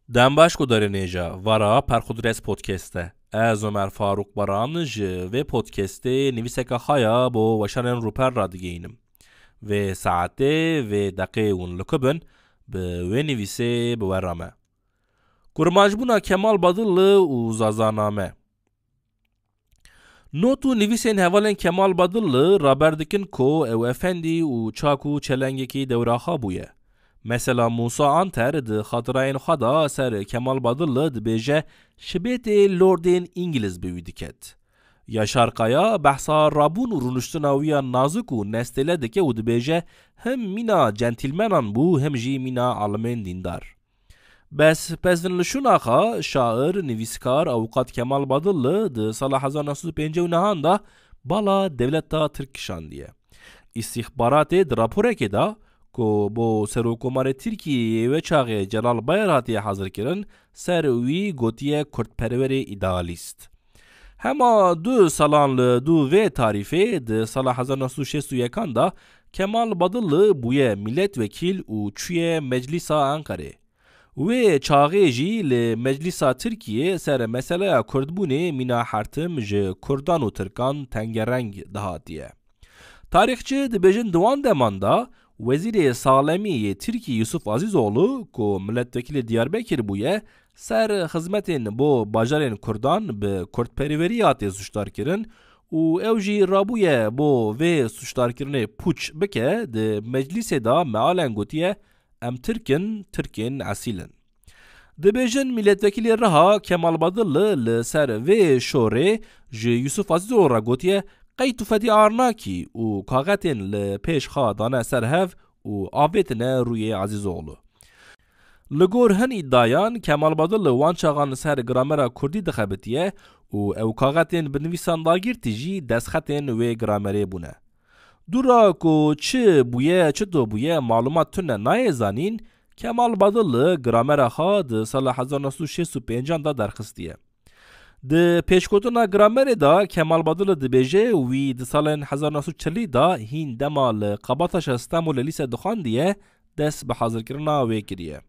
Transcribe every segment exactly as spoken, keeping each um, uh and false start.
Dem baş guhdarên hêja, vara Perxudres Podcast e. Ez Omer Farûk Baran ji vê podcastê nivîseke xwe ya bo weşanên rûpel radigihînim. Vê saetê, vê deqê hûn li ku bin, bi wê nivîsê bi we re me. Kurmancbûna Kemal Badilli û Zazaname. Not û nivîsên hevalên Kemal Badilli raber dikin ku ew efendî û çak û çelengekî dewra xwe bûye. Mesela Mûsa Anter di xatirayên xwe de ser Kemal Badilli dibêje, şibêtê lordên Îngiliz bi wî diket. Yaşar Kaya behsa rabûn û rûniştina wî ya nazik û nestêle dike û dibêje, him mîna centîlmenan bû, him jî mîna alimên dîndar. Bes pezin li şûna xwe, şair, nivîskar, avûkat Kemal Badilli di sala hezar neh sed û pêncî û nehan de bala dewleta Tirk kişandiye. Îstîxbaratê di raporekê de ku bo Serokkomarê Tirkiyeyê wê çaxê Celal Bayar hatiye hazirkirin, ser wî gotiye kurdperwerê îdealîst. Hema du salan li dû vê tarîfê, di sala hezar neh sed û şêst û yekan de Kemal Badilli bûye mîletvekîl û çûye Meclîsa Enqerê. Wê çaxê jî li Meclîsa Tirkiyê ser meseleya kurdbûnê mîna hertim ji kurdan û tirkan tengereng dihatiye. Tarîxçî dibêjin di wan deman de wezîrê salemî yê Tirkî Yusuf Azîzoğlu ku miletvekîlê Diyarbekir bûye, ser xizmetên bo bajarên kurdan bi kurdperwerî hatiye sûcdarkirin û ew jî rabûye bo vê sûcdarkirinê pûç bike, di meclîsê de mealen gotiye, em Tirk in, Tirkên esîl in. Dibêjin mîletvekîlê Riha Kemal Badilli li ser vê şorê ji Yusuf Azîzoğlu re gotiye, qey tu fedî ar nakî û kaxetên li pêş xwe dane ser hev û avêtine rûyê Azîzoğlu. Li gor hin îdiayan Kemal Badilli wan çaxan li ser gramera kurdî dixebitiye û ew kaxetên bi nivîsan dagirtî jî destxetên wê gramerê bûne. Dûra ku çi bûye, çito bûye, malumat tune nayê zanîn, Kemal Badilli gramera xwe di sala hezar neh sed û şêst û pêncan de derxistiye. Di pêşgotina gramerê de Kemal Badilli dibêje, wî di salên hezar neh sed û çelî de hîn dema li Kabataşa Stenbolê lîse dixwandiye, dest bi hazirkirina wê kiriye.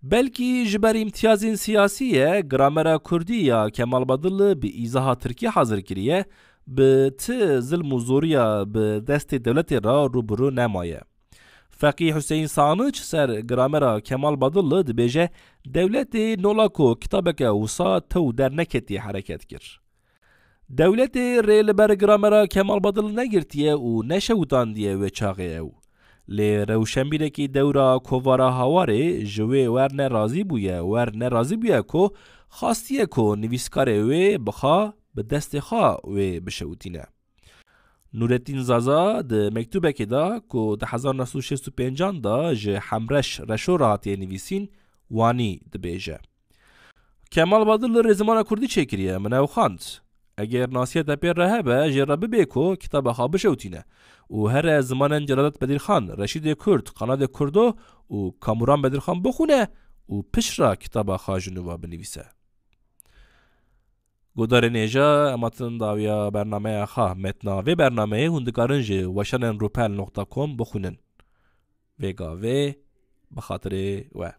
Belkî ji ber îmtiyazên siyasî ye, gramera kurdî ya Kemal Badilli bi îzaha tirkî hazir kiriye, bi ti zilm û zoriya bi destê dewletê re rû bi rû nemaye. Feqî Huseyîn Saniç ser gramera Kemal Badilli dibêje, dewletê nola ku kitabeke wisa tew derneketî hereket kir. Dewletê rê li ber gramera Kemal Badil negirtiye û neşewtandiye wê çaxê ew. Lê rewşenbîrekî dewra kovara Hawarê ji wê wer ne razî bûye, wer ne razî bûye ku xastiye ku nivîskarê wê bi xwe, bi destê xwe wê bişewitîne. Nûrettîn Zaza di mektûbekê de ku di hezar neh sed û şêst û pêncan de ji Hemreş Reşo re hatiye nivîsîn, wanî dibêje. Kemal Badilli rê zimana kurdî çêkiriye, min ew xwend. Eger nasiyeta pê re hebe, jê re bibê ku kitaba xwe bişewtîne û here zimanên Celadet Bedirxan, Reşîdê Kurd, Qanadê Kurdo û Kamuran Bedirxan bixwîne û piştre kitaba xwe ji nû ve binivîse. Guhdarên hêja, em hatin dawiya bernameya xwe. Metna vê bernameyê hûn dikarin ji weşanên rûpel noqta com bixwînin. Vê gavê bi xatirê we.